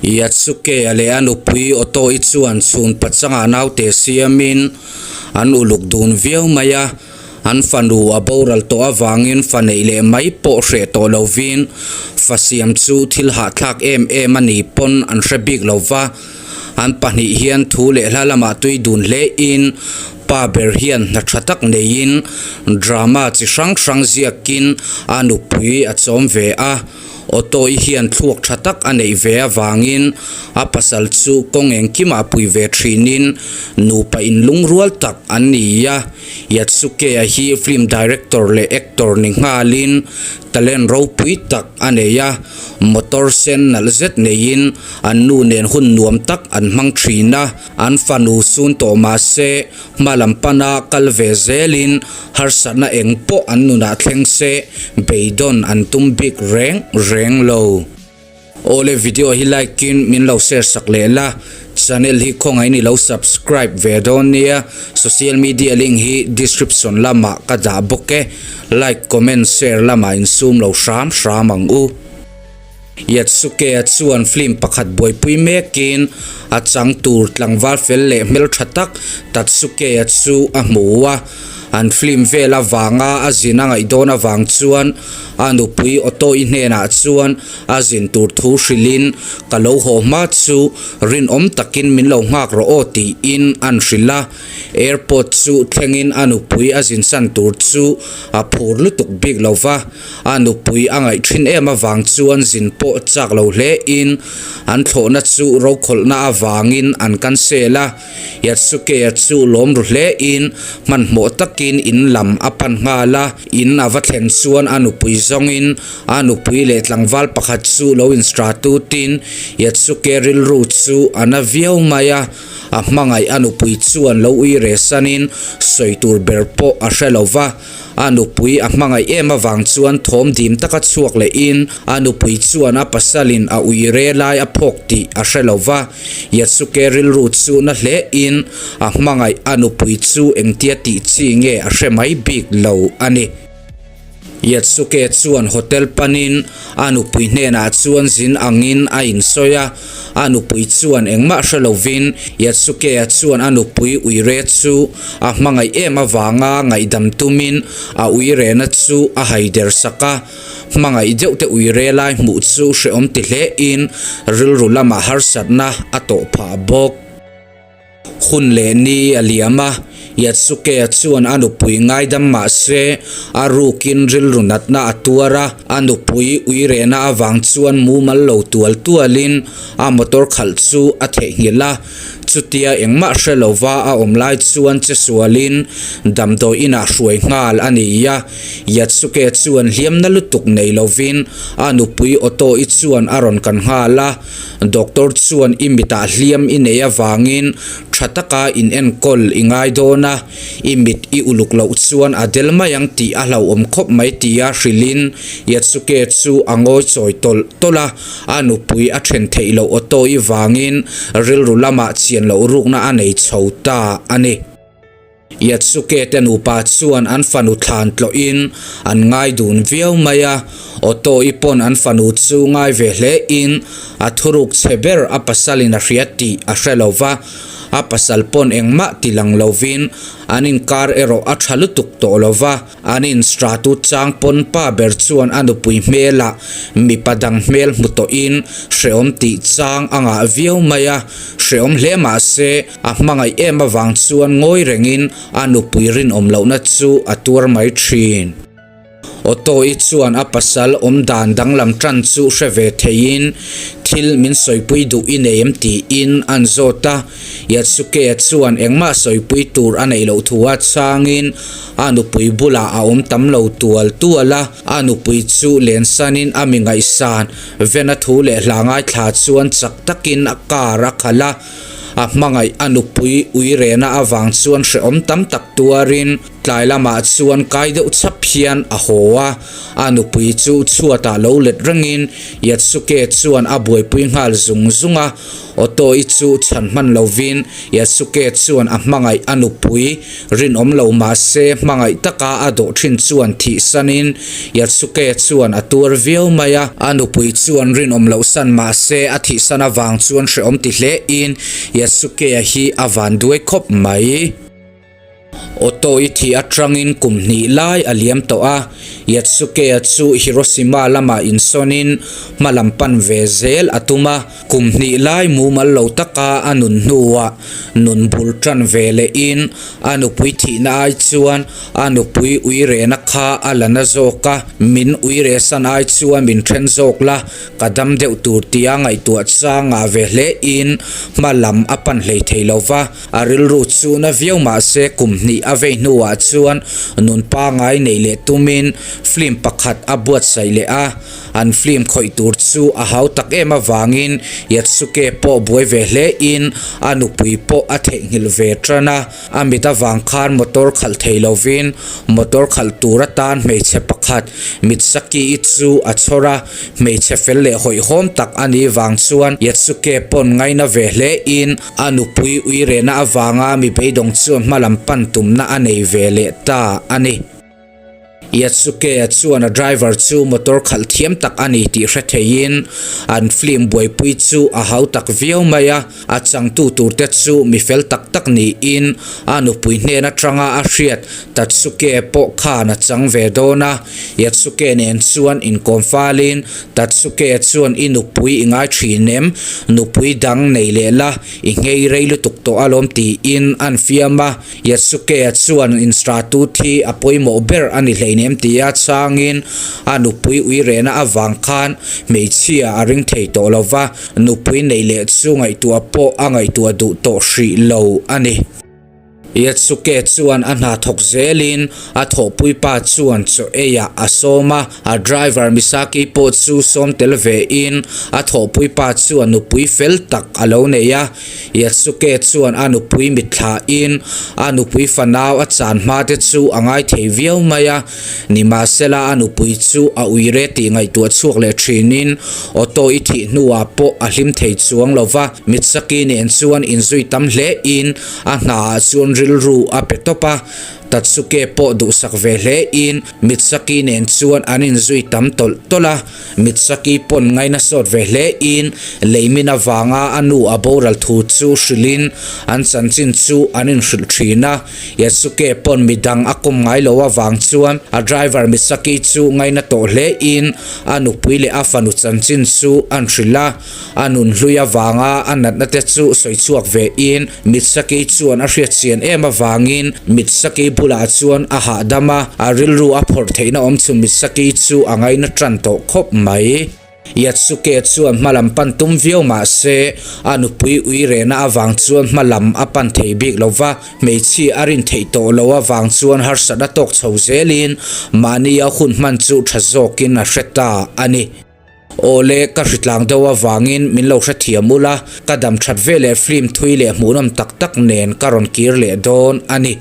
Yatsuke-a leh a nupui Otoi chuan chhun pachangah naute siamin an uluk dun viau mai a, an fanu a boral tawh avangin fa neih leh mai pawh hreh tawh lovin fa siam chu thil hahthlak em em a ni pawn an hre bik lo va, an pahnih hian thu leh hla lamah tui dun hle in pa ber hian hna tha tak neiin drama chi hrang hrang ziakin a nupui a chawm ve a. Otoi hian thluak tha tak a neih ve avangin a pasal chu kawng engkimah pui ve thinin nupa inlungrual tak an ni a. Yatsuke-a hi film director leh actor ni nghalin talent ropui tak a nei a, motor sen nalh zet neiin an nu nen hun nuam tak an hmang thin a, an fanu sun tawh mah se Hma lam pana kal ve zelin harsatna eng pawh an nunah thleng se beidawn an tum bik reng reng lo. Awle video hi like in min lo share sak leh la, channel hi khawngaih in i lo subscribe ve dawn nia, social media link hi description lamah ka dah bawk e, like comment share lamah insum lo hram hram ang u. Yatsuke-a chuan film pakhat buaipui mekin a chang tur tlangval fel leh hmeltha tak Tatsuke-a chu a hmu a. An film vel avanga a zin a ngaih dawn avang chuan a nupui Otoi hnenah chuan a zin tur thu hrilhin ka lo haw hma chu rinawm takin min lo nghak rawh aw tiin an hrilh a. Airport chu thlengin a nupui a zinsan tur chu a phur lutuk bik lo va. A nupui a ngaih thin em avang chuan zin pawh chak lo hle in an thlawhna chu rokhawlhna avangin an cancel a, Yatsuke-a chu lawm ru hle in hmanhmawh takin in lam a pan nghal a, in a va thlen chuan a nupui zawngin a nupui leh tlangval pakhat chu lo instra tutin Yatsuke rilru chu a na viau mai a, a hmangaih a nupui chuan lo ui re sanin sawi tur ber pawh a hre lo va. A nupui a hmangaih em avang chuan thawm dim taka chhuak lehin a nupui chuan a pasalin a ui re lai a phawk tih a hre lo va. Yatsuke rilru chu na hlein a hmangaih a nupui chu engtia tih chi nge a hre mai bik lo a ni. Yatsuke chuan hotel panin a nupui hnenah chuan zin angin a insawi a. A nupui chuan engmah hre lovin Yatsuke-a chuan a nupui uire chu a hmangaih em avanga ngaihdam tumin a uirena chu a haider sak a. Hmangaih deuh te uire lai hmuh chu hrehawm ti hlein rilru lamah harsatna a tawh phah bawk. Hun leh ni a liam a, Yatsuke-a chuan a nupui ngaidam mah se a rukin rilru natna a tuar a, a nupui uirehna avang chuan mumal lo tual tualin a motor khalh chu a theihnghilh a, chutia engmah hre lova a awm lai chuan che sualin damdawi inah hruai nghal a ni a, Yatsuke chuan hliamna lutuk nei lovin a nupui Otoi chuan a rawn kan nghal a. Doctor chuan i mitah hliam i nei avangin tha taka in enkawl i ngai dawn a, i mit i uluk loh chuan a del mai ang tih a hlauhawm khawp mai tia hrilhin Yatsuke chu a ngawi chawi tawlh tawlh a, a nupui a then theih loh Otoi vangin rilru lamah chian loh rukna a nei chho ta a ni. Yatsuke te nupa chuan an fanu thlan tlawhin an ngai dun viau mai a, Otoi pawn an fanu chu ngai ve hle in a thuruk chhe ber a pasalin a hria tih a hre lo va, a pasal pawn engmah ti lang lovin an inkar erawh a tha lutuk tawh lo va. An instratu chang pawn pa ber chuan a nupui hmelah mipa dang hmel hmu tawhin hrehawm tih chang a ngah viau mai a, hrehawm hle mah se a hmangaih em avang chuan ngawi rengin a nupui rinawm lohna chu a tuar mai thin. Otoi chuan a pasal awm dan danglam tan chu hre ve theiin thil min sawipui duh i nei em tiin an zawt a, Yatsuke-a chuan engmah sawipui tur a neih loh thu a changin A nupui bulah a awm tam lo tual tual a, a nupui chu lensanin a mi ngaihsan vena thu leh hla ngaithla chuan chak takin a car a khalh a, a hmangaih a nupui uirena avang chuan hrehawm tam tak tuarin. Tlai lamah chuan kai deuh chhap hian a haw a, a nupui chu chhuatah lo let rengin Yatsuke chuan a buaipui nghal zung zung a. Otoi chu chhan hman lovin Yatsuke chuan a hmangaih a nupui rinawm lo mahse hmangaih taka a dawh thin chuan thihsanin Yatsuke chuan a tuar viau mai a. A nupui chuan rinawm loh san mahse a thihsan avang chuan hrehawm ti hlein Yatsuke-a hi a van duai khawp mai. Otto i thih atangin kum hnih lai a liam tawh a, Yatsuke-a chu Hiroshima lamah insawnin hma lam pan ve zel a tum a. Kum hnih lai mumal lo taka a nun hnuah nun bul tan ve lehin a nupui thihna ai chuan a nupui uirehna kha a la na zawk a, Min uirehsan ai chuan min then zawk la, ka dam deuh tur tia ngaihtuah changah ve hlein hma lam a pan hlei thei lo va. A rilru chu na viau mahse kum hnih a vei hnuah chuan nun pangai neih leh tumin film pakhat a buatsaih leh a, an film khawih tur chu a hau tak em avangin Yatsuke pawh buai ve hle in a nupui pawh a theihnghilh ve tan a, a mit avang khan motor khalh thei lovin motor khalh tur atan hmeichhe pakhat Mitsaki-i chu a chhawr a. Hmeichhe fel leh hawihhawm tak a nih vang chuan Yatsuke pawn ngaina ve hle in a nupui uirehna avanga mi beidawng chuan hma lam pan tumna a nei ve leh ta a ni. Yatsuke-a chuan a driver chu motor khalh thiam tak a ni tih hre theiin an film buaipui chu a hau tak viau mai a, a changtu turte chu mi fel tak tak niin a nupui hnen atanga a hriat Tatsuke pawh khan a chang ve dawn a, Yatsuke nen chuan inkawm falin Tatsuke chuan i nupui i ngai thin em? Nupui dang nei leh la, i nghei rei lutuk tawh alawm tiin an fiam a. Yatsuke chuan instratu thi a pawimawh ber a ni hleinem tia chhangin a nupui uirehna avang khan hmeichhia a ring thei tawh lo va, nupui nei leh chu ngaihtuah pawh a ngaihtuah duh tawh hrih lo a ni. Yatsuke chuan a hna thawk zelin a thawhpui pa chuan chaw eiah a sawm a, a driver Misaki pawh chu sawm tel vein a thawhpui pa chuan nupui fel tak a lo nei a. Yatsuke chuan a nupui mitthlain a nupui fanau a chan hma te chu a ngai thei viau mai a, nimahsela a nupui chu a uire tih ngaihtuah chhuak leh thinin auto i thih hnuah pawh a hlim thei chuang lo va. Mitsaki nen chuan inzui tam hlein a hnaah chuan rilru a pe tawp a, Tatsuke pawh duhsak ve hlein Mitsaki nen chuan an inzui tam tawlh tawlh a, Mitsaki pawn ngaina sawt ve hlein leimin avanga a nu a boral thu chu hrilhin an chanchin chu an inhrilh thin a, Yasuke pawn midang a kawm ngai lo avang chuan a driver Mitsaki chu ngaina tawh hlein a nupui leh a fanu chanchin chu an hrilh a. A nun hlui avanga a natna te chu sawi chhuak ve in Mitsaki chuan a hriat chian em avangin Mitsaki bulah chuan a hahdam a, a rilru a phawrh theihna awm chhun Mitsaki chu a ngaina tan tawh khawp mai. Yatsuke chuan hma lam pan tum viau mah se a nupui ui rehna avang chuan hma lam a pan thei bik lo va, hmeichhia a rin theih tawh lo avang chuan harsatna tawk chho zelin mahnia hun hman chu tha zawkin a hre ta a ni. Awle, ka hritlang deuh avangin min lo hrethiam ula, ka dam that veleh film thui leh hmuhnawm tak tak nen ka rawn kir leh dawn a ni.